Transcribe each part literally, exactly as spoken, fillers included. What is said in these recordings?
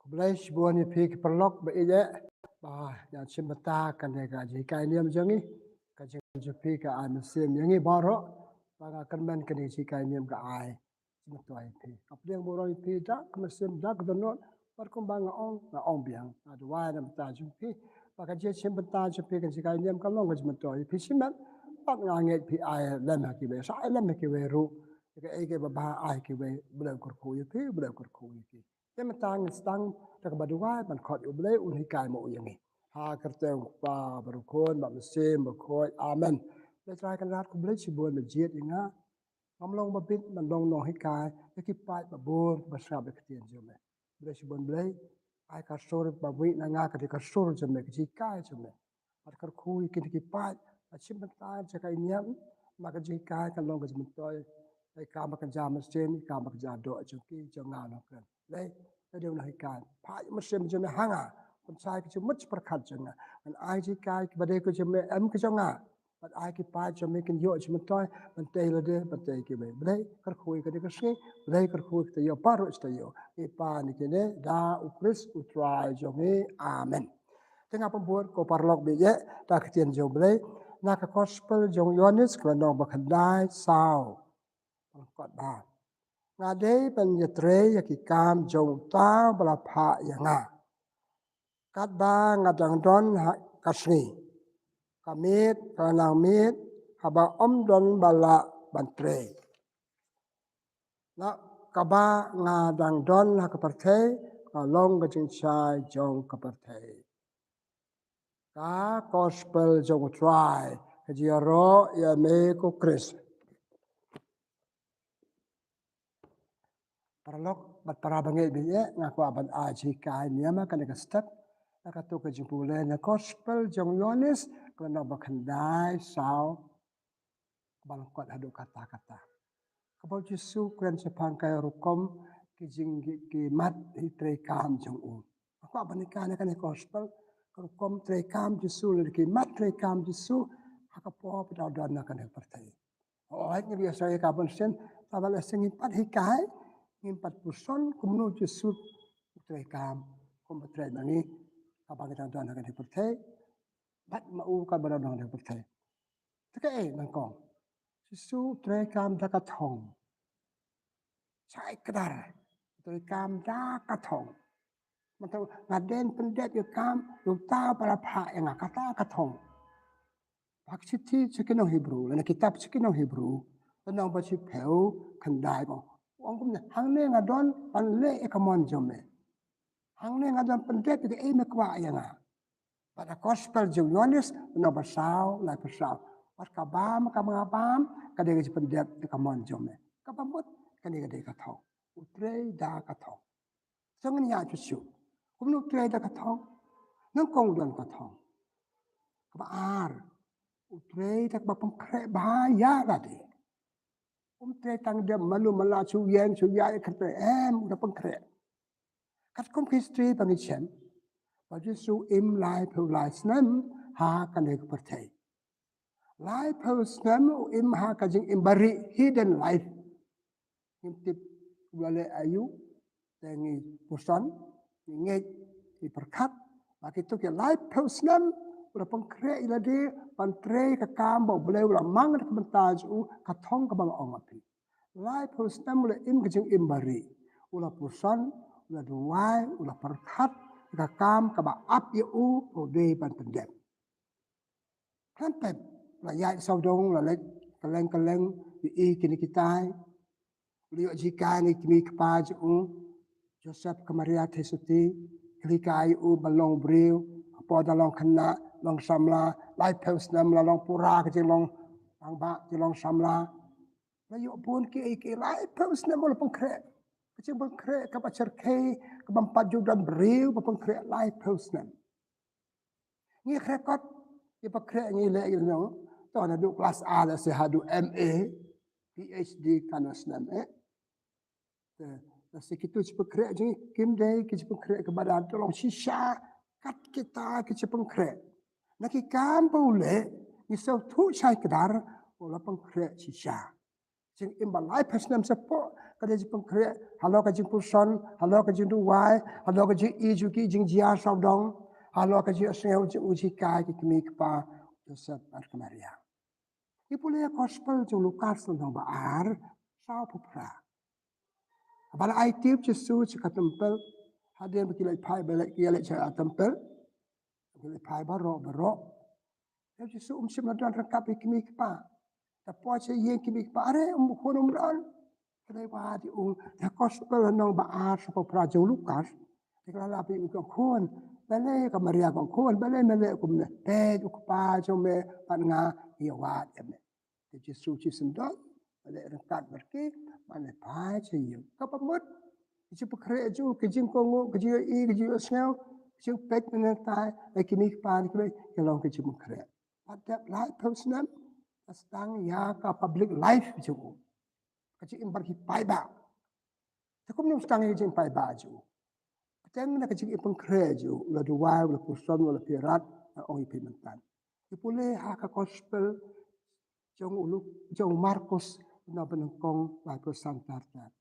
Blei shibun ïa phi ki paralok ba ïeit, ba ïa shim bynta kane ka jinghikai niam jong ngi, ka jingpynjah phi ka ai mynsiem ïa ngi baroh, ba nga kyrmen kane ka jinghikai niam ka ai jingmyntoi ïa phi. Nga pdiang burom ïa phi da ka mynsiem da ka dohnud, bad kumba nga ong, nga ong biang, nga duwai na bynta jong phi, ba ka jingshim bynta jong phi ka jinghikai niam ka long ka jingmyntoi ïa phi shimet, bad nga ngeit phi ai lem ha kiwei, sa ai lem ha kiwei ruh, ïa kaei kaei ba bha ai ha kiwei, Blei kyrkhu ïa phi, Blei kyrkhu ïa phi. Te mynta ngin sdang da kaba duwai ban khot ïa U Blei un hikai ma u ïa ngi. Ha ka kyrteng U Kpa bad U Khun bad U Mynsiem Bakhuid. Amen. Blei Trai Kynrad, khublei shibun ba jied ïa nga. Ngam long ba bit ban long nonghikai ïa ki paid ba bun ba sngap ïa ka ktien jong me. Blei shibun Blei, ai ka sur ba mih na nga ka dei ka sur jong me, ka jinghikai jong me. Bad kyrkhu ïa kine ki paid ba shim bynta jong ka niam, ma ka jinghikai kan long ka jingmyntoi ïa ka ba kan jia mynsiem, ïa ka ba kan jia doh jong ki jong nga nongkren. Blei, lada u nonghikai, phah ïa u mynsiem jong me ha nga, pynshai ka jingmut jingpyrkhat jong nga. Ngan ai jinghikai kiba dei ka jong me, em ka jong nga. Bad ai ki paid jong me kin ïoh jingmyntoi, ban tei lade, ban tei kiwei. Blei kyrkhu ïa kane ka sngi, Blei kyrkhu ïa ka taïew baroh shi taïew. Ngi pan ïa kine da U Khrist U Trai jong ngi. Amen. Te nga pynbud ko paralok ba ïeit, da ka ktien jong U Blei na ka Gospel jong u Ïoannis, ka lynnong ba khyndai, saw, lyngkot ba, nga dei ban ïatrei ïa ki kam jong uta uba la phah ïa nga. Katba nga dang don ha ka sngi, ka miet ka la nang miet, haba ym don ba lah ban trei. Na kaba nga dang don ha ka pyrthei, nga long ka jingshai jong ka pyrthei. Ka Gospel jong U Trai. Ka jingïaroh ïa me ko Khrist. Paralok bad para bangeit ba ïeit, nga kwah ban ai jinghikai niam ha kane ka step. Na kato ka jingpule na Gospel jong u Ïoannis, ka lynnong ba khyndai, saw, kaba lyngkot haduh kata kata. Kaba u Jisu u kren shaphang ka rukom ki jing ki, ki mat ki treikam jong u. Nga kwah ban hikai na kane ka Gospel ka rukom treikam Jisu, lane ki mat treikam Jisu ha ka por ba u dang don ha kane ka pyrthei. Hooid, ngi ïa sngewthuh ïa ka bunsien, tangba lehse ngim pat hikai, ngim pat puson kumno u Jisu u treikam kum u trei ma ngi, kaba ngi dang don ha kane ka pyrthei bad ma u kaba dang don ha kane ka pyrthei. Te kaei nyngkong? Jisu u treikam da ka thong. Shai kdar, u treikam da ka thong. Mynta nga dei ban pyndep ïa ka kam jong uta uba la phah ïa nga, kata ka thong. Ba ka shithi sha ki nong Hebru, lane kitab sha ki nong Hebru, lynnong ba shiphew, khyndai, ba ong kumne: Hangne nga don ban leh ïa ka mon jong me. Hangne nga don pyndep ïa kaei me kwah ïa nga. Bad ka Gospel jong u Ïoannis, lynnong ba saw, laiphew saw: Bad ka bam kaba nga bam ka dei ka jingpyndep ïa ka mon jong me. Kaba mut kane ka dei ka thong. U trei da ka thong. Sngewthuh ïa u Jisu kumno u trei da ka thong. Nyngkong u don ka thong. Kaba ar, u trei da kaba pynkhreh bha ïa lade. Um trei tang da malu mala, shu ïeng shu ïaid, kata em, u da pynkhreh. Katkum ka history ba ngi shem, ba u Jisu u im laiphew lai snem ha kane ka pyrthei. Laiphew snem u im ha ka jingim barieh, hidden life. Ngim tip u la leh aïu, te ngi puson, ngi ngeit, ngi pyrkhat ba kito ki laiphew snem u la pynkhreh ïa lade ban trei ka kam ba U Blei u la mang na ka bynta jong u, ka thong kaba nga ong ha phi. Laiphew snem u la im ka jingim barieh, u la puson, u la duwai, u la pyrkhat ïa ka kam kaba ap ïa u, u dei ban pyndep. Khlem pep, u la ïaid sawdong, u la leit kylleng kylleng, ïohi kine kitai. U la ïoh jinghikai na ki kmie ki kpa jong u, Joseph ka Maria Theisotti, ki la hikai ïa u ban long briew, hapoh da long khynnah, long samla, laiphew snem la long pura ka jinglong rangbah, jinglong samla. La ïoh bun kiei kiei, laiphew snem u la pynkhreh. Ka jingpynkhreh kaba shyrkhei, kaba ym pat ju don briew ba pynkhreh laiphew snem. Ngi khreh kot, ïa ba khreh ngi leh ïa ngi. To naduh klas A lehse haduh M A, P H D katno snem eh. Te lehse kito ki jingpynkhreh jong ngi kim dei ki jingpynkhreh kaba da long shisha kat kita ki jingpynkhreh. Na ki kam ba u leh, ngi sngewthuh shai kdar, u la pynkhreh shisha. Jingim ba laiphew snem shapoh ka dei jingpynkhreh halor ka jingpuson, halor ka jingduwai, halor ka jingïeit jong ki, jingjia sawdong, halor ka jingsngew jong u, jinghikai ki kmie ki kpa, Joseph bad ka Maria. Ngi pule ïa ka gospel jong u Lukas lynnong ba ar, saw phew phra. Haba la ai tip Jisu sha ka templ, hadien ba ki leit phai, ba leit, ki leit sha templ, ki leit phai baroh baroh. Te Jisu um shym la don ryngkat bad ki kmie ki kpa. Te poi sha ïing ki kmie ki kpa, are, um, khun um don. Te la wad ïa u, te gospel lynnong ba ar, saw phew phra jong u Lukas. Te ka la lap ïa u, ka khun, balei, ka Maria ka khun, balei me leh kumne? Peit, u kpa jong me bad nga ngi ïa wad ïa me. Te Jisu shisyndon, ba leit ryngkat bad ki, ba leit phai sha ïing. Kaba mut ki jingpynkhreh jong u, ki jingkohnguh, ki jingïohi, ki jingïohsngew, ki jingpeit ne tai, ïa ki kmie ki kpa, ki long ki jingpynkhreh. Bad dep laiphew snem, la sdang ïa ka public life jong u. Ka jingim bad ki paidbah. Te kumno sdang ïa ka jingim paidbah jong u? Bteng na ka jingim pynkhreh jong u, u la duwai, u la puson, u la pyrkhat, nga ong ïa phi mynta. Ngi pule ha ka gospel jong u Luk, jong u Markus, lynnong ba nyngkong, laiphew san, ter ter.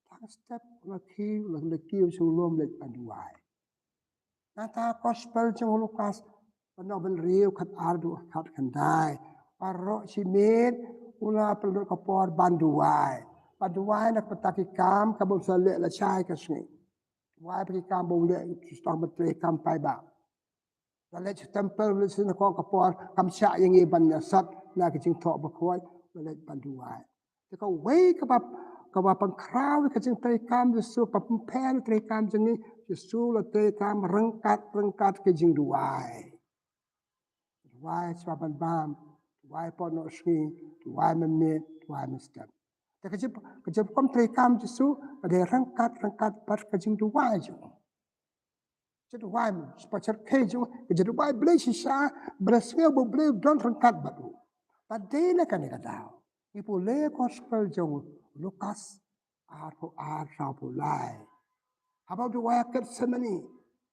Tang step u la kiew, u la kiew sha u lum leit ban duwai. Nangta gospel jong u Lukas, lynnong ba hynriew, khatar haduh khatkhyndai. Baroh shi miet u la pynlut ka por ban duwai. Ban duwai na ka bynta ki kam kaba um shym leh lashai ka sngi. Duwai bad ki kam ba um leh, sdang ban trei kam paidbah. La leit sha templ, la leit sha synagogue, ka por kam shah ïa ngi ban ïasot na ki jingthoh bakhuid, la leit ban duwai. Te kawei kaba, kaba pynkhraw ïa ka jingtrei kam Jisu, kaba pynpher ïa ka trei kam jong ngi, Jisu u la trei kam ryngkat, ryngkat ki jingduwai. Duwai shuwa ban bam, duwai por noh sngi, duwai mynmiet, duwai mynstep. Te ka jing, ka jingpyntrei kam Jisu ka dei ryngkat, ryngkat bad ka jingduwai jong u. Jingduwai, sha ka jingduwai jong u, ka jingduwai Blei shisha, ba la sngew ba U Blei u don ryngkat bad u. Bad dei na kane ka daw ngi pule gospel jong u Lukas arphew ar, saw phew lai. Haba u duwai ha Gethsemane,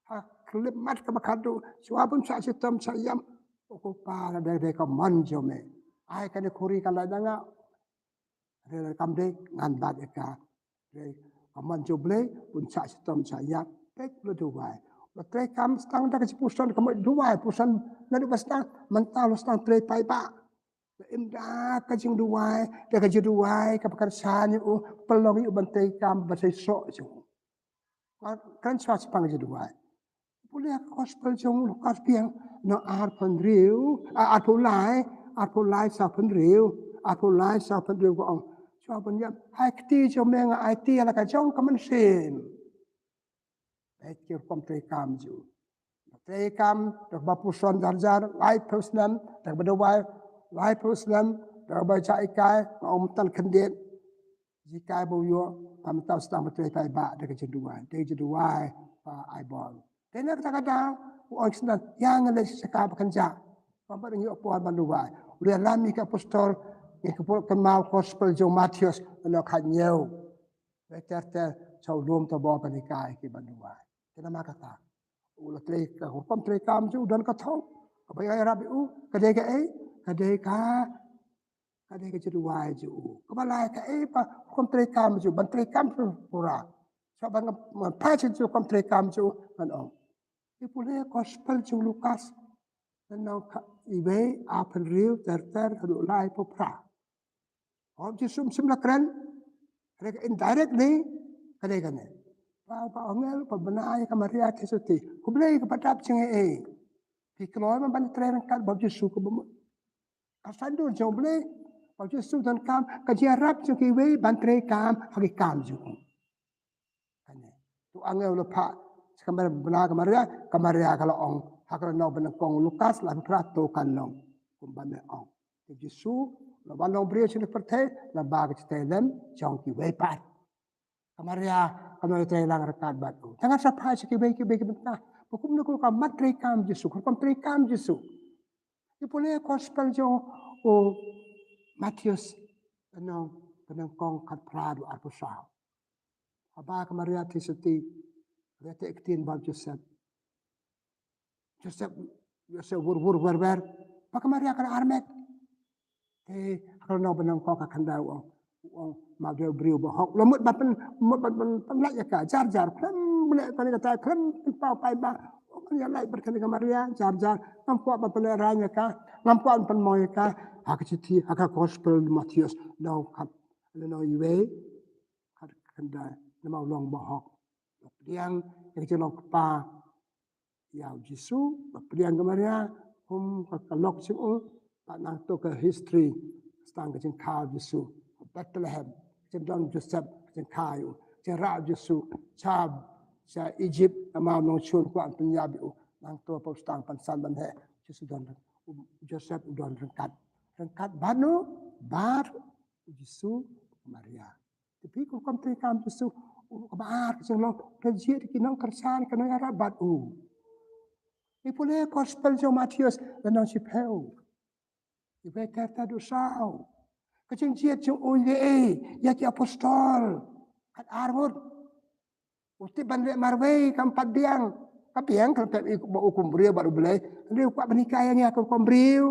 ha ka khyllipmat kaba khadduh, shuwa ban shah shitom shah ïap, u Kpa, la dei, dei ka mon jong me. Ai kane khuri kan lait na nga. Hynrei lada kam dei, ngan bat ïa ka. Hynrei ka mon jong U Blei, bun shah shitom shah ïap, peit u la duwai. U la trei kam sdang da ka jingpuson, ka mut duwai, puson naduh ba sdang, mynta u la sdang trei paidbah. Im da ka jingduwai, da ka jingduwai kaba kyrshan ïa u, pynlong ïa u ban trei kam ba seisoh jong u. Kren shuwa shaphang ka jingduwai. Pule ha ka gospel jong u Lukas biang, lynnong arphew hynriew, ah, arphew lai, arphew lai, saw phew hynriew, arphew lai, saw phew hynriew ka ong. Shuwa ban ïap, ha kti jong me nga aiti ïa la ka jong ka mynsiem. Peit ki rukom trei kam jong u. Trei kam, da kaba puson jar jar, laiphew snem, da kaba duwai, laiphew snem, da kaba jah hikai, nga ong mynta khyndiat. Hikai ba u ïoh, ba mynta u sdang ban trei paidbah, da ka jingduwai, da ka jingduwai ba ai bor. Te na kata ka daw, u ong shisha, ïa ngi leit sha ka ba kynjah. Kumba ngi ïoh por ban duwai. U la ïalam ïa ki apostol, ïa ka por kynmaw gospel jong u Mathaios, lynnong khathynñiew. Wei ter ter, sha u lum tabor ban hikai ïa ki ban duwai. Te namar kata, u la trei ka rukom trei kam jong u, don ka thong kaba ïarap ïa u, ka dei kaei, ka dei ka, ka dei ka jingduwai jong u. Kaba lai kaei ba rukom trei kam jong u, ban trei kam pura. Shuwa ban ngan phai sha rukom trei kam jong u, ngan ong. Ngi pule gospel jong u Lukas, lynnong kha, iwei, arphew hynriew, ter ter haduh laiphew phra. Haba Jisu um shym la kren, hynrei indirectly ka dei kane. Ba, ba angel ba bna ïa ka Maria Theisotti. Khublei kaba dap jingaiei. Phi kloi ban trei ryngkat bad u Jisu kaba mut. Ka saiñdur jong U Blei, bad u Jisu donkam ka jingïarap jong kiwei ban trei kam ha ki kam jong u. Kane. Tu angel u la phah sha ka Maria, bna ka Maria, ka Maria ka la ong, ha ka lynnong ba nyngkong u Lukas, laiphew phra, to kan long kumba me ong. Te u Jisu u la wan long briew sha kane ka pyrthei, lyngba ka jingtrei lem jong kiwei pat. Ka Maria ka nang trei lang ryngkat bad u. Te ngan sa phai sha kiwei kiwei ki bynta ba kumno ka mat trei kam Jisu, ka rukom trei kam Jisu. Ngi pule gospel jong u Mathaios, lynnong ba nyngkong, khatphra haduh arphew saw. Haba ka Maria Theisotti ka la teh ktien bad u Joseph. Joseph, Joseph wur wur wer wer. Ba ka Maria ka la armet. Te ha ka lynnong ba nyngkong, khatkhyndai u ong, U ong ma dei u briew ba hok. Lo mut ban pyn, mut ban pyn, pynlait ïa ka. Jar jar. Khlem leh kane kata, khlem pynpaw paidbah. U ong ïa lait bad kane ka Maria, jar jar. Ngam kwah ban pynlehrain ïa ka. Ngam kwah ban pynmong ïa ka. Ha ka shithi, ha ka gospel Mathaios. Lynnong khat, lynnong iwei. Khat khyndai. Namar u long ba hok. Ba pdiang ïa ka jinglong kpa ïa u Jisu, ba pdiang ka Maria kum ka, ka lok jong u, bad nangta ka history, tang ka jingkha u Jisu, Bethlehem, ka jingdon Joseph, ka jingkha ïa u, jingrah u Jisu sha, sha Egypt, namar u nongshun kwah pynïap ïa u, nangta pat tang pynsan ban heh, Jisu don, u Joseph u don ryngkat. Ryngkat bad u, bad u Jisu, Maria. Te phi kum u rukom treikam Jisu, u kaba ar ka jinglong, u la jied ïa ki nongkyrshan, ki nongïarap bad u. Ngi pule gospel jong u Mathaios, lynnong shiphew. Iwei ter ter haduh saw. Ka jingjied jong u ïa, ïa ki apostol. Kat ar ngut. U tip ban leh marwei kam pat biang. Ka biang ka la pep ïa u kum u briew bad u Blei. Hynrei u kwah ban hikai ïa ngi ha ka rukom briew.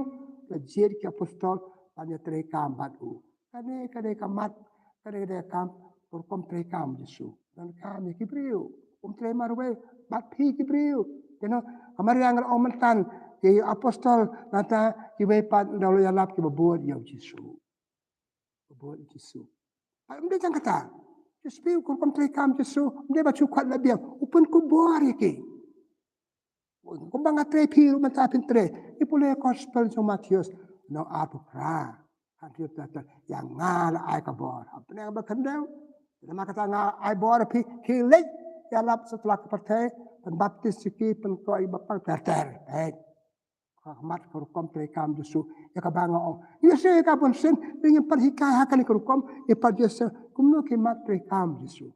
La jied ki apostol ban ïa treikam bad u. Kane ka dei ka mat, kane ka dei ka kam, ka rukom treikam Jisu. Donkam ïa ki briew. Um trei marwei bad phi ki briew. You know, ka Maria nga la ong mynta, ki apostol, nangta kiwei pat, nda u la ïalap kiba bud ïa u Jisu. Ba bud ïa u Jisu. Ai, ym dei tang kata. Jisu phi, ka rukom treikam Jisu, ym dei ba shu khot la biang. U pynkupbor ïa ki. Kumba nga trei phi ruh mynta phin trei. Ngi pule gospel jong u Mathaios. Lynnong arphew phra. Hadien kata, ïa nga la ai ka bor. Ha bneng ba khyndew. Namar kata nga ai bor ïa phi, khie leit ïalap satlak pyrthei, pynbaptis ïa ki, pynkoit ïa ki ba pang ter ter. Hei. Ka mat ka rukom treikam Jisu. Ïa kaba nga ong. Ïa se ka bun sien, ngim pat hikai ha kane ka rukom, ïa pat ïa se, kumno ki mat treikam Jisu.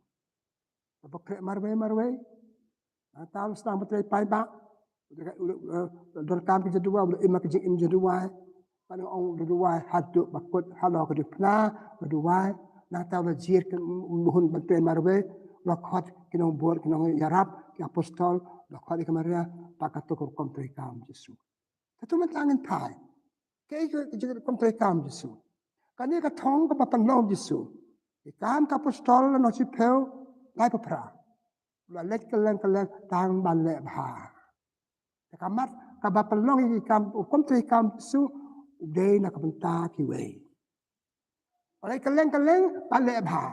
Ba khreh marwei marwei. Nangta u la sdang ban trei paidbah. U la, u la, u la, u la donkam ki jingduwai, u la im ha ki jingim jingduwai. Ban ong u la duwai haduh ba kut halor ka deiphna, u la duwai. Nangta u la jied ki, u la hun ban trei marwei. U la khot ki nongbud, ki nongïarap, ki apostol, u la khot ïa ka Maria, bad kato ka rukom treikam Jisu. Kato mynta ngin phai. Kaei ka, ka jingrukom treikam Jisu. Kane ka thong kaba pynlong Jisu. Ki Kam ka Apostol lynnong shiphew, laiphew phra. U la leit kylleng kylleng tang ban leh bha. Te ka mat kaba pynlong ïa ki kam, u rukom treikam Jisu, u dei na ka bynta kiwei. U leit kylleng kylleng ban leh bha.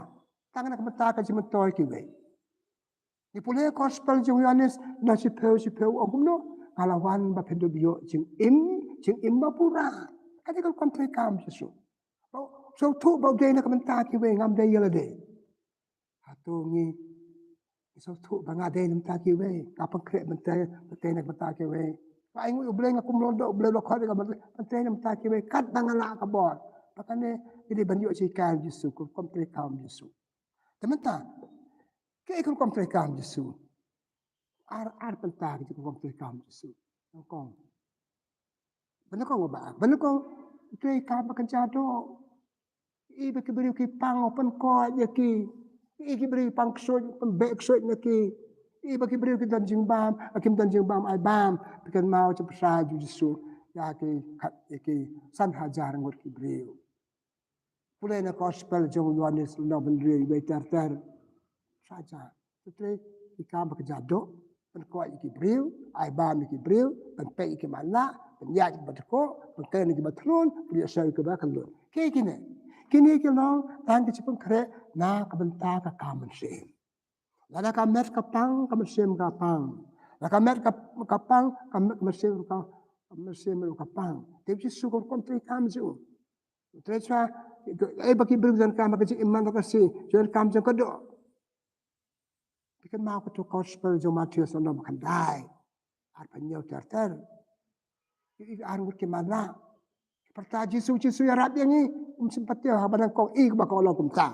Tang na ka bynta ka jingmyntoi kiwei. Ngi pule gospel jong u Ïoannis, lynnong shiphew, shiphew, u ong kumno, nga la wan ba phin dup ïoh jingim, jingim ba pura. Kane ka rukom treikam Jisu. Ba u sngewthuh ba u dei na ka bynta kiwei, ngam dei ïa lade. Hato ngi, ngi sngewthuh ba nga dei na ka bynta kiwei, nga pynkhreh bynta, bynta na ka bynta kiwei. Ba ai nguh ïa u Blei nga kum u lyngdoh u Blei u la khot ïa nga ban pynkhreh na ka bynta kiwei, katba nga lah ka bor. Ba kane, ngi dei ban ïoh jinghikai Jisu, ka rukom treikam Jisu. Te mynta, kaei ka rukom treikam Jisu? Ar, ar bynta ka rukom treikam Jisu. Nyngkong. Ba nyngkong ba, ba nyngkong, treikam ba kynja doh. Ïa ba ki briew ki pang, u pynkoit ïa ki. Ïa ki briew ki pang ksuid, u pynbeh ksuid na ki. Ïa ba ki briew ki don jingbam, kim don jingbam, ai bam. Phi kynmaw jingpynshlur jong u Jisu ïa ki, khat ïa ki san hajar ngut ki briew. Pule na gospel jong u Ïoannis lynnong hynriew, iwei ter ter. Sa hajar. Te trei ki kam ba kynja doh, pynkoit ïa ki briew, ai bam ïa ki briew, pynpeit ïa ki matlah, pynïaid ïa ki ba dkoh, pynkren ïa ki ba thngan, pynïohsngew ïa ki ba kylluid. Kiei kine? Kine ki long tang ki jingpynkhreh na ka bynta ka kam mynsiem. Lada ka met ka pang, ka mynsiem ka pang. Lada ka met ka, ka pang, ka met, ka mynsiem ka, ka mynsiem ruh ka pang. Te u Jisu ka rukom treikam jong u. Trei shuwa, eh, ba ki briew ki donkam ka jingim man ka sngi, jingdonkam jong ka doh. Phi kynmaw kato gospel jong u Mathaios lynnong ba khyndai. Arphew hynñiew ter ter. Ïa ki ar ngut ki matlah. Ki pyrta Jisu, Jisu ïarap ïa ngi. Um shym pat tip haba nyngkong ïa kaba ka long kumta.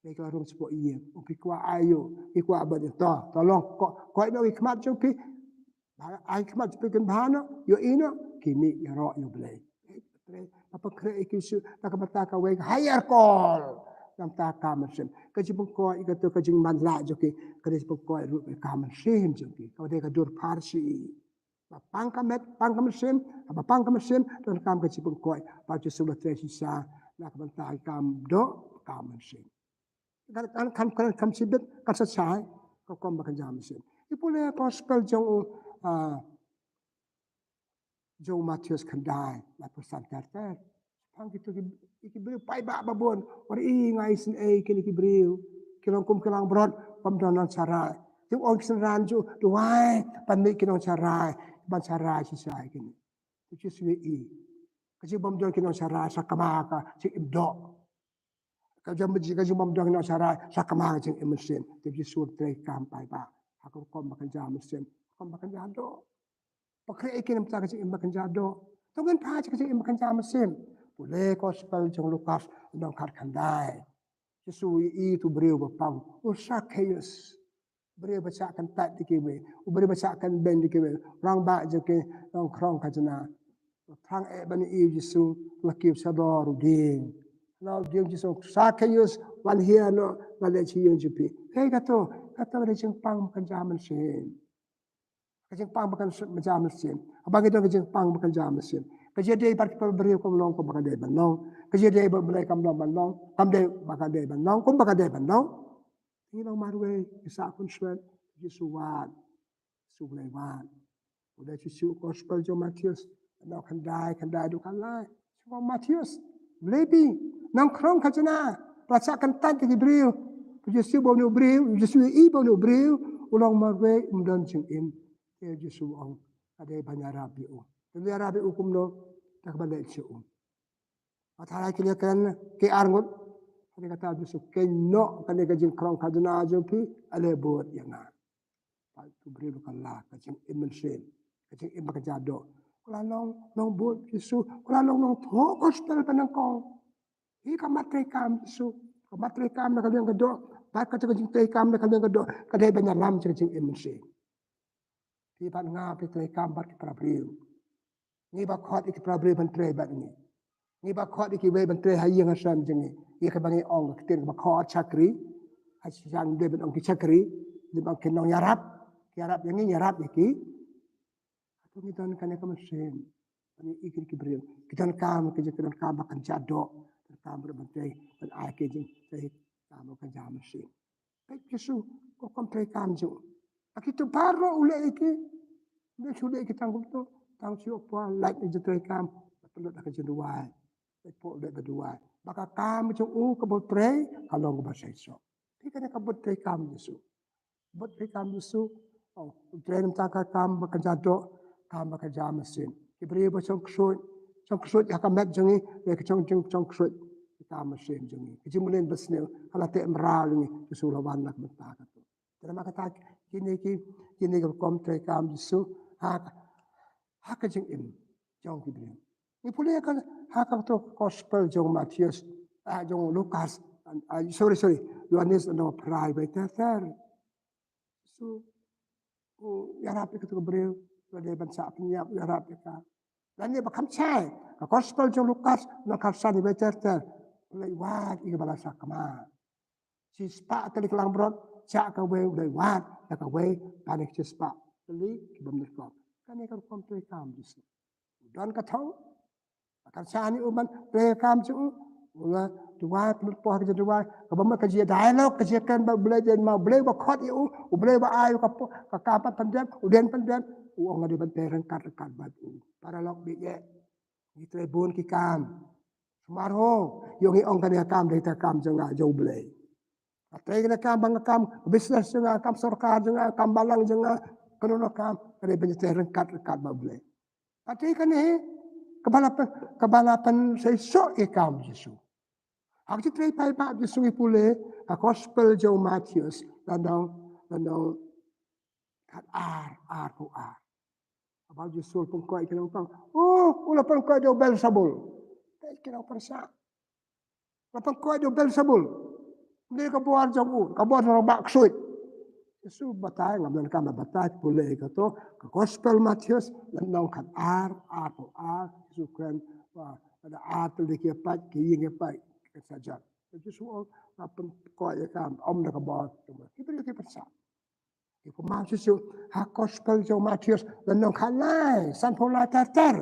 Ïa ki la rung shapoh ïing. Um phi kwah aiu, phi kwah ban ïa to. To long ko, koit noh ki khmat jong phi. Ba ai khmat jong phi kin bha noh, ïohi noh. Ki mih ïaroh ïa u Blei. Ba pynkhreh ïa ki shu na ka bynta kawei ka higher call. Na ka bynta ka kam mynsiem. Ka jingpynkhuid ïa kato ka jingmatlah jong ki. Ka jingpynkhuid ruh ïa ka kam mynsiem jong ki. Ka dei ka dur pharshi. Ba pang ka met, pang ka mynsiem, ba pang ka mynsiem, donkam ka jingpynkhuid. Ba u Jisu u la trei shisha. Na ka bynta ka kam doh, kam mynsiem. Kan, kan, kan, kan, kan shibit, kan sa shai, ka rukom ba kynja mynsiem. I pule gospel jong u, ah, jong u Mathaios khyndai, laiphew san ter ter. Shaphang kito ki, ki briew paidbah babun, u ong i nga isynei ïa kine ki briew. Ki long kum ki langbrot, bym don nongshakri. Te u ong ki synran jong u, duwai, ban mih ki nongshakri, ban shakri shisha ïa kine. Te u Jisu u ïohi. Ka jingbym don ki nongshakri, sa kama ka jingim doh. Ka jingim, ka jingbym don ki nongshakri, sa kama ka jingim mynsiem. Te u Jisu u treikam paidbah. Ha ka rukom ba kynja mynsiem, rukom ba kynja doh. Pynkhreh ïa ki na ka bynta ka jingim ba kynja doh. To ngin phai sha ka jingim ba kynja mynsiem. Pule gospel jong u Lukas, lynnong khatkhyndai. Jisu u ïohi ïa uto u briew ba pang, u Sakkheus. Briew ba shah kyntait da kiwei, u briew ba shah kynbeiñ da kiwei, rangbah jong ki nongkhrong khajna. Thrang eh ban ïohi ïa u Jisu, la kiew shador u dieng. La u dieng Jisu, Sakkheus, wan hiar noh, nga leit sha ïing jong phi. Kaei kato, kato ka dei jingpang ba kynja mynsiem. Ka jingpang ba kynja mynsiem. Haba ngi don ka jingpang ba kynja mynsiem, ka jingïadei bad ki para briew kam long kumba ka dei ban long. Ka jingïadei bad U Blei kam long ban long, kam dei ba ka dei ban long, kumba ka dei ban long. Ngi long marwei, ngi sah khunswet, Jisu u wad. Jisu u Blei u wad. U dei shisha u gospel jong u Mathaios, lynnong khyndai, khyndai haduh khatlai. Shisha u Mathaios, Lebi, nongkhrong khajna, ba shah kyntait da ki briew. Jisu ba une u briew, Jisu u ïohi ba une u briew u long marwei, um don jingim. Te Jisu u ong, ka dei ban ïarap ïa u. Te ïarap ïa u kumno? Da kaba leit sha u. Haba tharai kine ki kren, ki arngut. Hynrei kata u Jisu, kynnoh kane ka jingkhrong khajna jong phi, ale bud ïa nga. Bad uto u briew ruh ka la ka jingim mynsiem, ka jingim ba kynja doh. Ka la long nongbud Jisu, ka la long nongthoh gospel ba nyngkong. Hi ka mat treikam Jisu, ka mat treikam na ka liang ka doh, bad kata ka jingtreikam na ka liang ka doh, ka dei ban ïalam sha ka jingim mynsiem. Phi bad nga phi treikam bad ki para briew. Ngi ba khot ïa ki para briew ban trei bad ngi. Ngi ba khot ïa kiwei ban trei ha ïing ha sem jong ngi. Ïa kaba ngi ong ka ktien kaba khot shakri. Ha shisha ngim dei ban ong ki shakri. Ngim ong ki nongïarap. Ki ïarap ïa ngi, ngi ïarap ïa ki. Hato ngi don kane ka mynsiem ban ïohi ïa ki briew? Ki donkam, ki jingdonkam ba kynja doh. Donkam ban trei, ban ai ki jingtrei, kam ba kynja mynsiem. Peit Jisu, ka rukom treikam jong u. Ba kito baroh u leh ïa ki. Ym dei shu leh ïa ki tang kumto, tang shu ïoh poi lait na jingtreikam, pynlut ha ka jingduwai. Peit, pynlut da ka duwai. Ba ka kam jong u kaba u trei ka long kaba seisoh. Te kane ka bud treikam Jisu. Bud treikam Jisu. Oh, u trei na ka bynta ka kam ba kynja doh, kam ba kynja mynsiem. Ki briew ba shong ksuid, shong ksuid ha ka met jong ngi, ki shong, shong, shong ksuid ha ka mynsiem jong ngi. Ki jingmlien basniew ka la teh mraw ïa ngi, Jisu u la wan na ka bynta kato. Te namar kata kine ki, kine ki rukom treikam Jisu ha, ha ka jingim jong ki briew. Ngi pule ha ka, ha kato gospel jong u Mathaios, ah, jong u Lukas, ah, sorry, sorry, Ïoannis lynnong phra, wei ter ter. Jisu u ïarap ïa kato ka briew, lada dei ban shah pynïap u ïarap ïa ka. Lane ba kham shai, ka gospel jong u Lukas lynnong khatsan, wei ter ter. U la wad ïa kiba la shakma. Shispah tylli ki langbrot, shah kawei, u la wad ïa kawei, bad ki shispah tylli ki bym nyngkong. Kane ka rukom treikam Jisu. U don ka thong, ba kan shah ïa u ban treikam jong u. U la duwai, pynlut poi ha ka jingduwai, kaba mut ka jingïadialog, ka jingkren bad U Blei, dei ma U Blei uba khot ïa u, U Blei uba ai u ka po-, ka kam ban pyndep, u dei ban pyndep. U ong nga dei ban trei ryngkat ryngkat bad u. Paralok ba ïeit, ngi trei bun ki kam. Sumar ho, ïoh ngi ong kane ka kam dei ka kam jong nga, jong U Blei. Nga trei kane ka kam, ba nga kam business jong nga, kam sorkar jong nga, kam balang jong nga, kano kano ka kam, ka dei ban trei ryngkat ryngkat bad U Blei. Ka dei kane kaba la pyn, kaba la pynseisoh ïa ka kam Jisu. Ha ka jingtrei paidbah Jisu ngi pule ha gospel jong u Mathaios, lynnong, lynnong khatar, arphew ar. Haba u Jisu u la pynkoit ïa ki nongpang, oh, u la pynkoit da u Belsebul. Peit ki nongpyrsad. La pynkoit da u Belsebul. Ym dei ka bor jong u, ka bor jong u rangbah ksuid. Jisu u batai, ngam donkam ban batai, pule ïa kato, ka gospel Mathaios, lynnong khatar, arphew ar, Jisu u kren, ba, lada ar tylli ki ïapait, ki ïing ïapait, ki kynsa jot. Jisu u ong, nga pynkoit ïa ka, ym da ka bor jong u. Ki briew ki pyrsad. Ki kynmaw Jisu, ha gospel jong u Mathaios, lynnong khatlai, sanphew lai ter ter.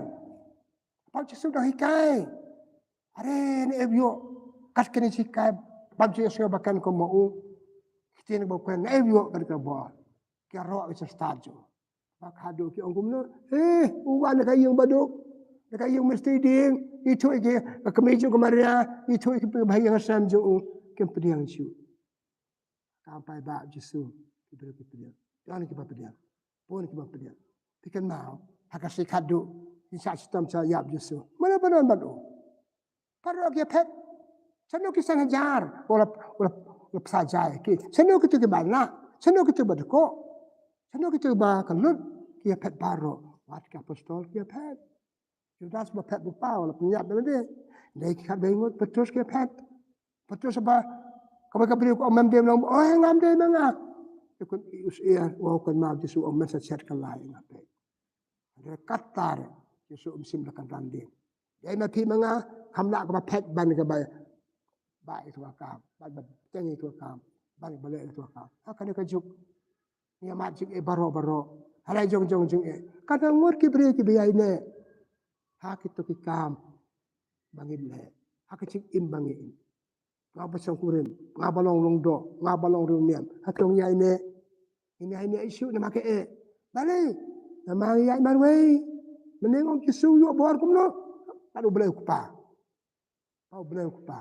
Pat Jisu u dang hikai. Are ne ew ïoh kat kine shi kai bam shi sngewbha kan ko mo u. Kiten ba kwen ne ew ïoh kat ka bor. Ki ïaroh ki sa stad ju. Ba khadduh ki ong kumno. Eh, u wan ka ïing baduk. Ka ïing mesti ding. Itu ki ka kmie ju ka Maria. Itu ki ba ïing sam ju u. Kim pdiang ju. Kam paidbah Jisu ki briew ki pdiang. Don ki ba pdiang. Bun ki ba pdiang. Phi kynmaw ha ka shi khadduh. Ki sa shitom sa ïap Jisu. Mana ba don bad u. Paralok ki phet. Shano ki san hajar. Wala wala wala psa jai ki. Shano ki tu ki ba na. Shano ki tu ba deko. Shano ki tu ba ka lut. Ki phet baroh. Wat ki apostol ki phet. Judas ba phet ba paw la pynïap da lade. Dei ki khat dei ngut Petrus ki phet. Petrus ba kaba ka briew ko mem dem long oh ngam dei ma nga. Te kun i us ia wa kun ma Jisu o men sa chet ka lai nga pe. Dei katar Jisu um sim da kan ran dei. Dei ma phi ma nga kam la kaba phet ban ka ba ba itu kam ban ba teng itu kam ban ba le itu kam. Ha kane ka juk. Ngi mat jing e baro baro. Halai jong jong jing e. Kata ngur ki briew ki biai ne. Ha kito ki kam. Bangin le. Ha ki jing im bangin. Nga ba sang kurim. Nga ba long long do. Nga ba long riu niam. Ha tong yai ne. Ini ai ne isu nama ke e. Bale. Nama yai marwei. Menengok Jisu yuk bor kumno. Padu bela kupa. Pau Blei u Kpa.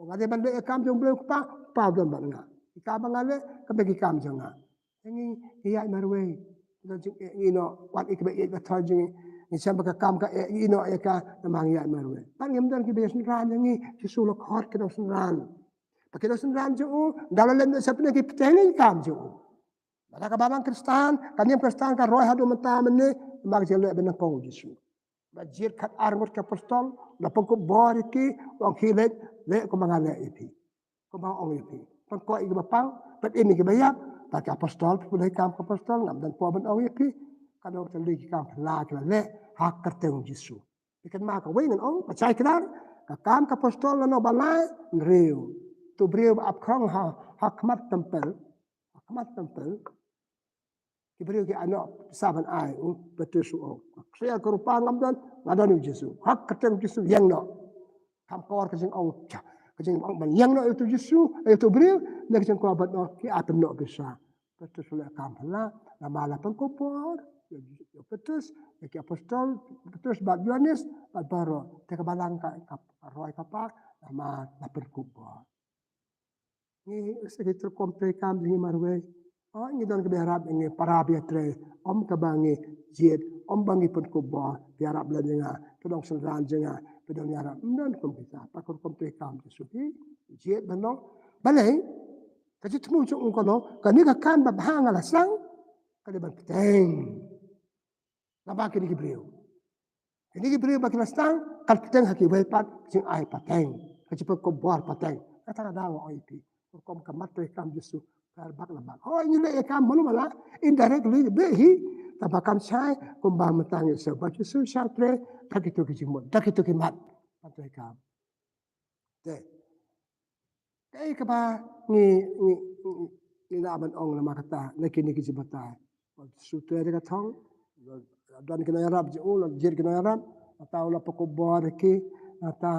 Nga dei ban leh ïa kam jong u Blei u Kpa, Kpa u don bad nga. Ïa ka ba nga leh, ka bek ïa kam jong nga. Ngi ïa marwei. Ngi no wat ik ba ik ba thon jong ngi. Ngi sem ba ka kam ka ïa no ïa ka namar ngi ïa marwei. Ban ngim don ki ba ïa synran jong ngi, ki su la khot ki dong synran. Ba ki dong synran jong u, da la lem sa pyneh ki pyneh ngi kam jong u. Ba da ka ba bang Kristan, ka niam Kristan ka roi haduh mynta mynne, ba ka jingeh leh ba nyngkong u Jisu. Ba jied khat ar ngut ki apostol, la pynkup bor ïa ki, ong ki leh, leh kumba nga leh ïa phi. Kumba ong ïa phi. Pynkoit ïa ki ba pang, pyn-im ïa ki ba ïap, ba ki apostol, pynlong kam ki apostol, ngam don por ban ong ïa phi. Ka dei ka leh ki kam phylla ki la leh, ha ka kyrteng Jisu. Ïa kynmaw kawei ngan ong, ba shai kdar, ka kam ki apostol la noh ba lai, hynriew. Tu briew ba ap khrong ha, ha khmat tempel, ha khmat tempel. Ki briew ki ai noh pisa ban ai u Petrus u ong. Ka khriat ka rupa ngam don, nga don u Jisu. Ha ka kyrteng Jisu ïeng noh. Kam kor ka jingong, ka jingong ban ïeng noh ïa utu Jisu, ïa utu briew, ne ka jingkor ban noh ki ai pynnoh pisa. Petrus u leh kam phylla, namar la pynkup bor ïa Petrus, ïa ki apostol Petrus bad Ïoannis bad baroh. Te ka balang ka, ka roi ka par, namar la pynkup bor. Ngi sa ki rukom trei kam jong ngi marwei. O ngi don kaba ïarap ngi para ba ïatrei. Ym kaba ngi jied, ym ba ngi pynkup bor, ba ïarap lem jong nga, phi dong synran jong nga, phi dong ïarap. Ym don kum kita, pat ka rukom trei kam jong ngi. Jied ban long. Balei, ka jingthmu jong u ka long, kane ka kam ba bha nga la sdang, ka dei ban bteng. Namar kine ki briew. Kine ki briew ba ki la sdang, kan pateng ha kiwei pat, ka jingai pateng. Ka jingpynkup bor pateng. Kata ka daw nga ong ïa phi. Rukom ka mat trei kam Jisu. Kar bak la bak. Hooid ngi leh ïa kam malu mala. Indirectly, beh hi. Tang ba kam shai, kumba mynta ngi sngewbha Jisu shah trei. Da kito ki jingmut. Da kito ki mat. Mat trei kam. Te. Kaei kaba ngi, ngi, ngi, ngi lah ban ong namar kata, na kine ki jingbatai. Ba u Jisu trei da ka thong, don ki nongïarap jong u, la jied ki nongïarap, nangta u la pynkup bor ïa ki, nangta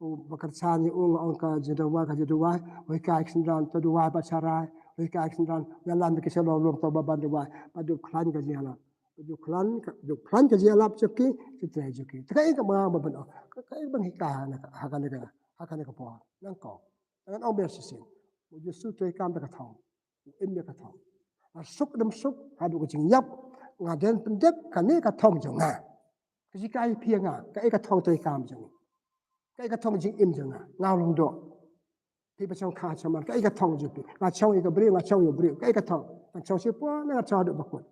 u ba kyrshan ïa u, nga ong ka jingduwai, ka jingduwai, u hikai ki synran, to duwai bad sharai, u hikai ki synran, u ïalam ïa ki sha lawlum, to ba ban duwai, bad u khlaiñ ka jingïalam. Ju khlaiñ ka, ju khlaiñ ka jingïalap jong ki, ki trei jong ki. Te kaei kaba nga ban ong, kaei ban hikai ha kane ka, ha kane ka, ha kane ka por. Nyngkong. Ngan ong biang shisien. U Jisu trei kam da ka thong. U im ïa ka thong. Ba suk ym suk, haduh ka jingïap, nga dei pyndep kane ka thong jong nga. Ka jinghikai phi ïa nga, kaei ka thong trei kam jong nga. Kaei ka thong jingim jong nga, nga long doh. Phi ba shong kha shaman, kaei ka thong jong phi. Nga shong ïa ka briew, nga shong ïa u briew, kaei ka thong. Nga shong shipor, nga shong haduh ba kut.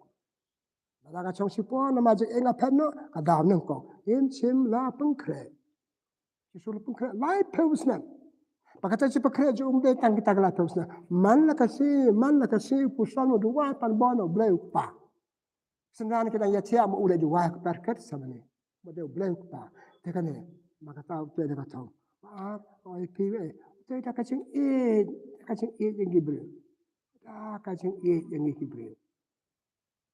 Lada ka shong shipor, namar jingeh nga phet noh, ka daw nyngkong. Ngim shym la pynkhreh. Jisu la pynkhreh laiphew snem. Ba kata jingpynkhreh jong u ym dei tang kita ki laiphew snem. Man la ka sngi, man la ka sngi, u pyrshang u duwai pan bor na u Blei u Kpa. Synran ki dang ïathiah ma u leh duwai ha ka pyrkhat samane. Ba dei u Blei u Kpa. Te kane, ma kata u trei da ka thong. Ba ar, oi phi, eh, u trei da ka jingïeit, da ka jingïeit ïa ngi briew. Da ka jingïeit ïa ngi ki briew.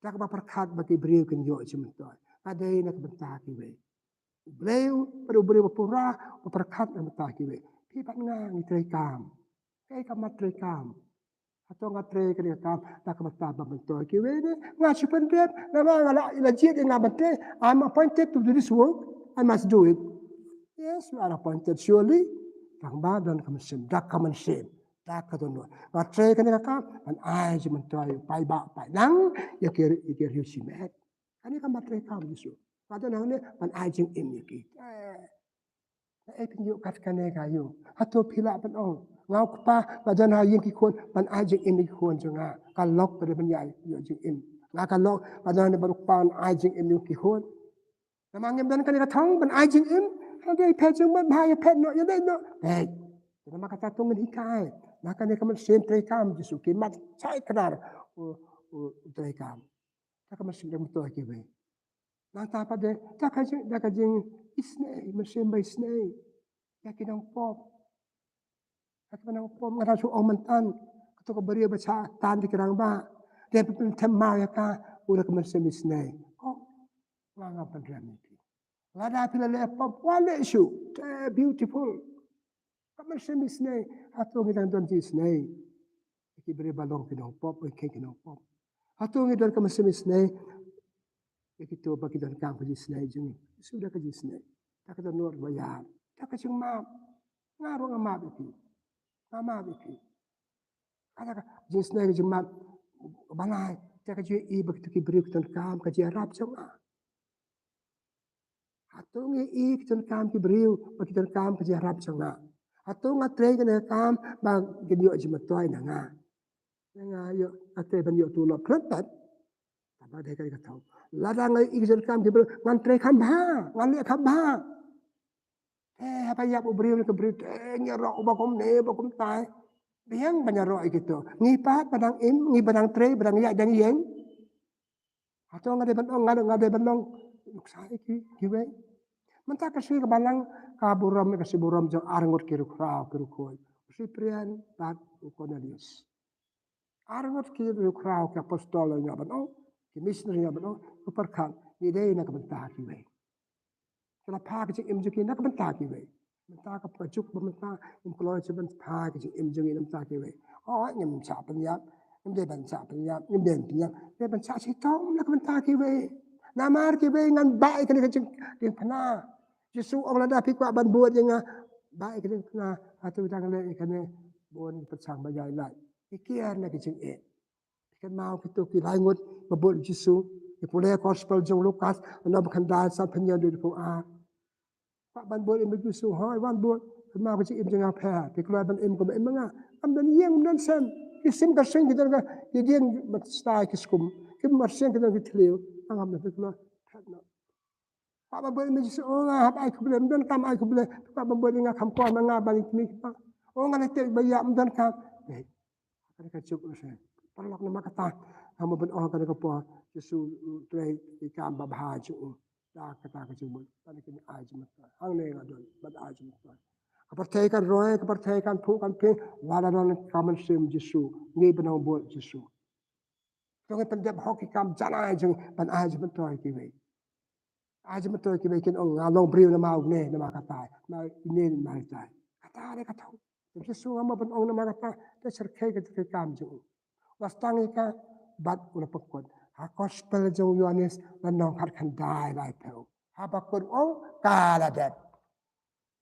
Da kaba pyrkhat ba ki briew kin ïoh jingmyntoi. Ka dei na ka bynta kiwei. U Blei u, bad u briew ba pura, u pyrkhat na ka bynta kiwei. Phi bad nga ngi trei kam. Kaei ka mat trei kam? Hato nga trei kane ka kam na ka bynta ban myntoi kiwei ne? Nga shu pyndep, namar nga la, la jied ïa nga ban trei. I'm appointed to do this work. I must do it. Yes, you are appointed surely. Tang ba don ka mynsiem, da ka mynsiem, da ka dohnud. Nga trei kane ka kam ban ai jingmyntoi, paidbah, paidlang ïa ki, ïa ki riew shimet. Kane ka mat trei kam Jisu. Nga don hangne ban ai jingim ïa ki. Eh, eh, phin ïoh kat kane ka ïoh. Hato phi lah ban ong, nga u kpa, nga don ha ïing ki khun, ban ai jingim ïa ki khun jong nga. Ka lok ka dei ban ïa ïoh jingim. Nga ka lok, nga don hangne ban u kpa, ban ai jingim ïa ki khun. Namar ngim don kane ka thong ban ai jingim, ha dei phet jong ban bha ïa phet noh, ïa dei noh. Peit. Namar kata to ngin hikai. Na kane ka mynsiem trei kam Jisu ki mat shai kdar u, u, u trei kam. Da ka mynsiem da myntoi kiwei. Nangta pat de, da ka jing, da ka jingisynei, mynsiem ba isynei ïa ki nongpop. Ïa ki nongpop, nga dang shu ong myntan, kato ka briew ba shah tan da ki rangbah, dei ban pynthem maw ïa ka, u da ka mynsiem isynei. Ko, nga, nga pynrem ïa phi. Lada phi la leh pop, wat leh shuh. Te beautiful. Ka mynsiem isynei, hato ngi dang don jingisynei ïa ki briew ba long ki nongpop, ïa ki, ki nongpop? Hato ngi don ka mynsiem isynei ïa kito ba ki donkam ka jingisynei jong ngi? Shu da ka jingisynei, da ka dohnud ba ïap, da ka jingmap. Nga ruh nga map ïa phi. Nga map ïa phi. Kata ka jingisynei, ka jingmap ba lai, da ka jingïohi ba kito ki briew ki donkam ka jingïarap jong nga. Hato ngi ïohi ki donkam ki briew, ba ki donkam ka jingïarap jong nga? Hato nga trei kane ka kam ba kin ïoh jingmyntoi na nga? Nga ïoh, nga trei ban ïoh tulop khlem pat. Tang ba dei kane ka thong. Lada nga ïohi ki donkam ki briew, ngan trei kham bha, ngan leh kham bha. Te haba ïap u briew ne ka briew, te ngi ïaroh uba kumne uba kumtai. Biang ban ïaroh ïa kito. Ngi pat ba dang im, ngi ba dang trei, ba dang ïaid dang ïeng. Hato nga dei ban ong, nga dei, nga dei ban long nuksa ïa ki, kiwei? Mynta ka sngi ka balang ka burom, ka sngi burom jong arngut ki riewkhraw ki riewkhuid. U Cyprian bad u Cornelius. Arngut ki riewkhraw, ki apostol, ïa ban ong, ki missionary, ïa ban ong, ki pyrkhat, ngi dei na ka bynta kiwei. Ki la phah ka jingim jong ki na ka bynta kiwei. Mynta ka juk ba mynta ngim kloi shuh ban phah ka jingim jong ngi na ka bynta kiwei. Oh, ngim shah pynïap, ngim dei ban shah pynïap, ngim dei ban pynïap, dei ban shah shitom na ka bynta kiwei. Namar kiwei ngan bah ïa kane ka jingdiengphna. Jisu ong lada phi kwah ban bud ïa nga, bah ïa ka diengphna, hato dang leh ïa kane, bun ki pyrshang ba ïai lait. Ki kiar na ka jingeh. Phi kynmaw kito ki lai ngut ba bud Jisu, ki pule gospel jong Lukas, lynnong ba khyndai, san phew hynñiew haduh phew ar. Kwah ban bud im Jisu, hooid wan bud, kynmaw ka jingim jong nga pher, phi kloi ban im kum ba im nga. Ngam don ïing, ngam don sem. Ki sim ka seng, ki don ka, ki dien ba stai ki skum. Ki mar seng, ki don ki thliew. Ngam don, phi kloi. Phet noh. Kwah ban bud im Jisu, oh nga hap ai khublei, ym don kam ai khublei. Kwah ban bud ïa nga kham kwah ma nga ban ïa kmie kpa. Oh nga la tip ba ïa ym don kam. Peit. Kane ka juk u se. Paralok, namar kata, ha mo ban ong kane ka por, Jisu u trei ïa ki kam babha jong u. Da kata ka jingbud, ban kin ai jingmyntoi. Hangne nga don ban ai jingmyntoi. Ka pyrthei kan roi, ka pyrthei kan phuh kan phieng, lada don ka mynsiem Jisu, ngi ban ong bud Jisu. To ngi pyndep hok ki kam janai jong ngi ban ai jingmyntoi kiwei. Ai jingmyntoi kiwei kin ong nga long briew namar une namar katai, namar ine namar itai. Kata dei ka thong. Te Jisu ngam ban ong namar kata, te syrkhei ka jingtrei kam jong u. La sdang ïa ka bad u la pynkut. Ha gospel jong u Ïoannis lynnong khatkhyndai laiphew. Haba kut u ong ka la dep.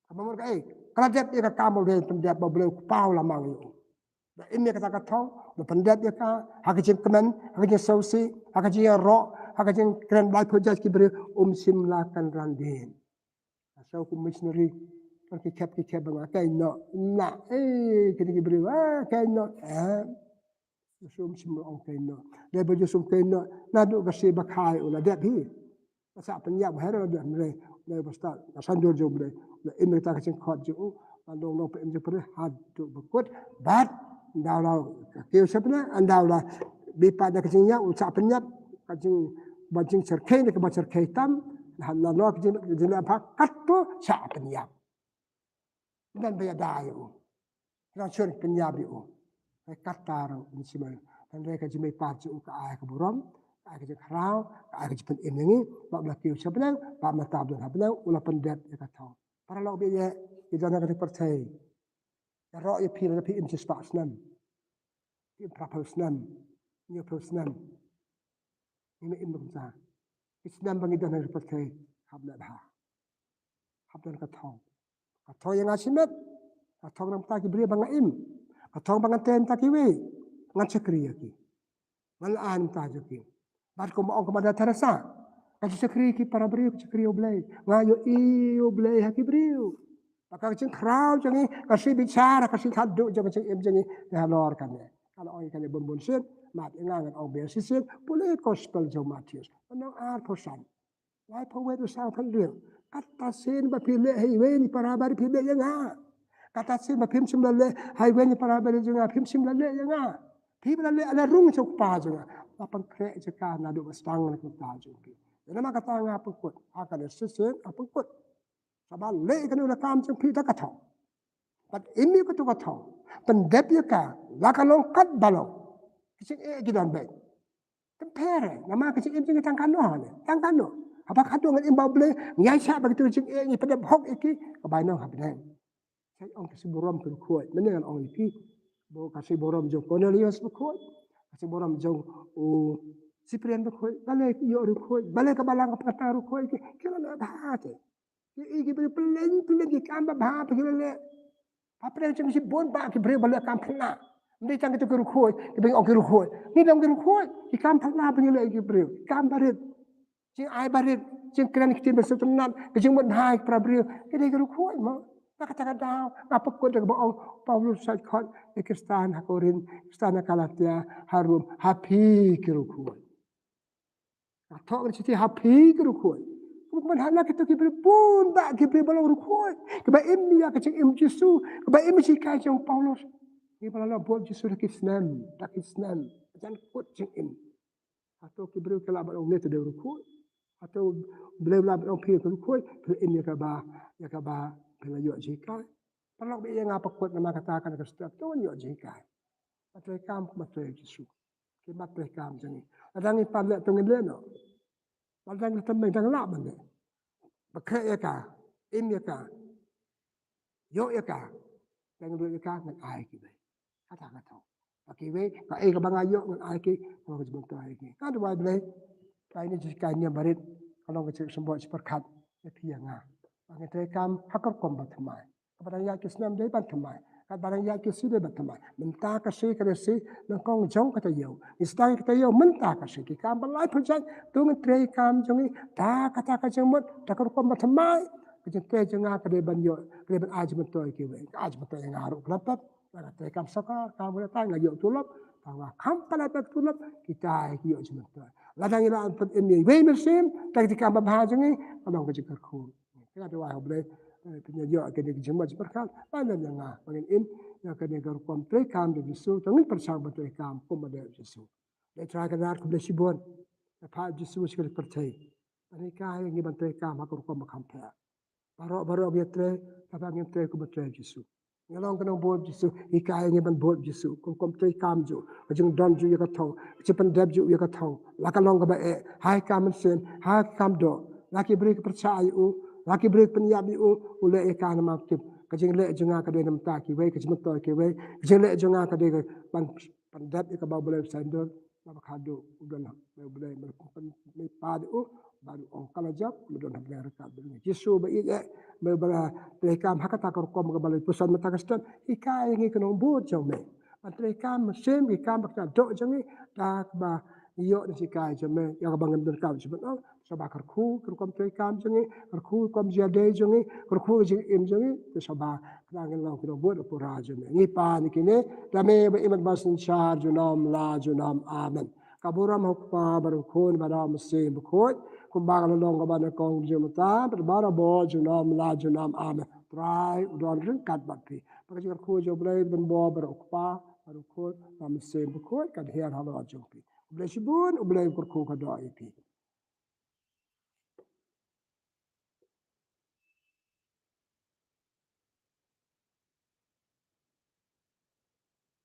Ka mut kaei? Ka la dep ïa ka kam ba u dei ban pyndep ba u Blei u Kpa u la mang ïa u. Da im ïa kata ka thong, da pyndep ïa ka, ha ka jingkmen, ha ka jingsngewsih, ha ka jingïaroh, ha ka jingkren bad laiphew jait ki briew, um shym la kynran dien. Nga sngew kum missionary, pynkhep khep ba nga kynnoh, na, eh, kine ki briew, ah, kynnoh, eh. Jisu um shym la ong kynnoh. Dei ba Jisu kynnoh, naduh ka sngi ba kha ïa u la dep hi. Ba shah pynïap, u heh ruh la dep, hynrei la ba stad ka sanjor jong u Blei, la im ïa kata ka jingkhot jong u, la long nongpynim jong u Blei haduh ba kut, bad ynda u la kiew sepna, ynda u la bit pat da ka jingïap, u shah pynïap, ka jing, ba jingsyrkhei ne kaba syrkhei tam, la, la long ka jing, ka jingleh bha katto shah pynïap. Ym don ba ïada ïa u. Ki nongshun pynïap ïa u. Hynrei katta ruh um shym, hynrei ka jingmihpat jong u ka ai ka burom, Ka ai ka jingkhraw, ka ai ka jingpynim ïa ngi, ba la kiew sha bneng, ba mynta don ha bneng, u la pyndep ïa ka thong. Paralok ba ïeit, ki don ha ka pyrthei. Ïaroh ïa phi lada phi im shispah snem. Phi im phraphew snem. Hynñiewphew snem. Ngi im kumta. Ki snem ba ngi don ha ka pyrthei. Hap leh bha. Hap don ka thong. Ka thong ïa nga shimet. Ka thong na bynta ki briew ba nga im. Ka thong ba ngan trei na bynta kiwei. Ngan shakri ïa ki. Ngan ai na bynta jong ki. Bad kumba ong ka Mother Teresa, ka shakri ki para briew, ka shakri ïa U Blei. Nga ïohi ïa U Blei ha ki briew. Bad ka jingkhraw jong ngi, ka shi bichar, ka shi khadduh jong ka jingim jong ngi, ïa halor kane. Ka la ong ïa kane bun bun sien, map ïa nga ngan ong biang shisien, pule gospel jong u Mathaios. Lynnong arphew san. Laiphew wei haduh sawphew hynriew. Kata sien ba phi leh ha iwei na i para bangeit phi leh ïa nga. Kata sien ba phim shym la leh ha iwei na i para bangeit jong nga phim shym la leh ïa nga. Phi ba la leh la rung sha u Kpa jong nga. La pynkhreh jaka naduh ba sdang na ka bynta jong phi. Namar kata nga pynkut. Ha kane shisien nga pynkut. Sa ba leh kane ka kam jong phi da ka thong. Bad im ïa kato ka thong. Pyndep ïa ka. La ka long kat ba long. Ki jingeh ki don beit. Compare, namar ka jingim jong ngi tang kano ne, tang kano. Haba ka dang im bad U Blei, ngi ïaishah bad kito ki jingeh, ngi pyndep hok ïa ki, ka bainong ha bneng. Sa ong ka shi burom ka rukhuid, mynne ngan ong ïa phi. Ba ka shi burom jong u Cornelius rukhuid, ka shi burom jong u Cyprian rukhuid, balei ki ïoh rukhuid, balei ka balang ka pynthei rukhuid, ki, ki la leh bha te. Ki, ki briew pyllein, pyllein ki kam ba bha, ba ki la leh. Hapdeng jong ki shibun bah ki briew ba leh kam phylla. Ym dei tang kito ki rukhuid, kiba ngi ong ki rukhuid. Ngi dang ki rukhuid, ki kam phylla ba ngi leh ki briew, ki kam barit. Jingai barit, jingkren ktien ba sngewtynnat, ka jingmut bha ïa ki para briew. Ki dei ki rukhuid mo. Na kata ka daw, nga pynkut da kaba ong Paulus sa khot ïa ki Khristan ha Korinth, Khristan ha Galatia, ha Rom, ha phi ki rukhuid. Nga thoh ngan shithi ha phi ki rukhuid. Kumba hana kito ki briew bun bah ki briew ba long rukhuid. Kiba im ïa ka jingim Jisu, kiba im ïa ka jinghikai jong Paulus. Ngi ba la long bud Jisu da ki snem, da ki snem. Jan kut jingim. Hato ki briew ki lah ban ong ne te dei rukhuid. Hato U Blei u lah ban ong phi ki rukhuid. Phi im ïa kaba, ïa kaba phi la ïoh jinghikai. Paralok ba ïeit, nga pynkut namar kata kane ka step to ngan ïoh jinghikai. Ban trei kam kumba trei Jisu. Ki mat trei kam jong ngi. Lada ngi pan leh to ngin leh noh. Lada ngi tymmen dang lah ban leh. Ba khreh ïa ka, im ïa ka, ïoh ïa ka, dang ïoh ïa ka ngan ai kiwei. Kata ka thong. Ba kiwei, kaei kaba nga ïoh ngan ai ki, ka long ka jingmyntoi ïa ki. Ka duwai Blei, ka ini jinghikai niam barit, ka long ka jingsymbol jingpyrkhat ïa phi ïa nga. Ba ngin trei kam ha ka rukom ba thymmai. Kaba dang ïaid ki snem dei ban thymmai. Kaba dang ïaid ki sngi dei ban thymmai. Mynta ka sngi ka dei sngi nyngkong jong ka taïew. Ngi sdang ka taïew mynta ka sngi. Ki kam ba laiphew jait to ngin trei kam jong ngi da kata ka jingmut, da ka rukom ba thymmai. Ka jingtrei jong nga ka dei ban ïoh, ka dei ban ai jingmyntoi ïa kiwei. Ka ai jingmyntoi ïa nga ruh khlem pep. Nga trei kam sorkar, kam kynthei nga ïoh tulop. Tang nga kham palat bad tulop, kita ki ïoh jingmyntoi. Lada ngi la pynim ïa iwei mynsiem, da ki kam ba bha jong ngi, ka long ka jingkyrkhu. Nga duwai ha U Blei, eh, phin ïoh kane ka jingmut jingpyrkhat, ban lem ïa nga, ba ngin im ïa kane ka rukom trei kam da Jisu, to ngin pyrshang ban trei kam kum u Blei Jisu. Dei Trai Kynrad, khublei shibun. Ïa pha Jisu sha ka pyrthei. Ban hikai ïa ngi ban trei kam ha ka rukom ba kham pher. Baroh baroh ngi trei, kaba ngin trei kum u Blei Jisu. Ngi long ka nongbud Jisu, hikai ngi ban bud Jisu, kum kum trei kam jong u, ka jingdon jong u ïa ka thong, ka jingpyndep jong u ïa ka thong, la ka long kaba eh, ha ki kam mynsiem, ha ki kam doh, la ki briew ki pyrshah ïa u, la ki briew ki pynïap ïa u, u leh ïa ka namar tip, ka jingleh jong nga ka dei na bynta kiwei, ka jingmyntoi kiwei, ka jingleh jong nga ka dei ka ban pyndep ïa kaba U Blei u sngewthuh, naba khadduh u don ha U Blei, me pynmih pat ïa u, bad u ong ka la jop, me don ha bneng ryngkat bad ngi. Jisu ba ïeit eh, me ba la trei kam ha kata ka rukom kaba la pynsan mynta ka step, hikai ïa ngi ka nongbud jong me. Ban trei kam mynsiem, ki kam ba kyndoh jong ngi, da kaba ïoh na hikai jong me, ïa kaba ngim donkam jingmut ong, sngewbha kyrkhu ka rukom trei kam jong ngi, kyrkhu ka rukom jingïadei jong ngi, kyrkhu ka jingim jong ngi, te sngewbha khnang ngin long ki nongbud pura jong me. Ngi pan ïa kine da me ba im bad ba synshar junom la junom. Amen. Ka burom ha U Kpa bad U Khun bad U Mynsiem Bakhuid, kumba ka la long kaba nyngkong jong mynta bad barabor junom la junom. Amen. Trai u don ryngkat bad phi. Ba ka jingkyrkhu jong U Blei ban bor bad U Kpa bad U Khun bad U Mynsiem Bakhuid kan hiar halor jong phi. U Blei shibun, U Blei u kyrkhu ka doh ïa phi.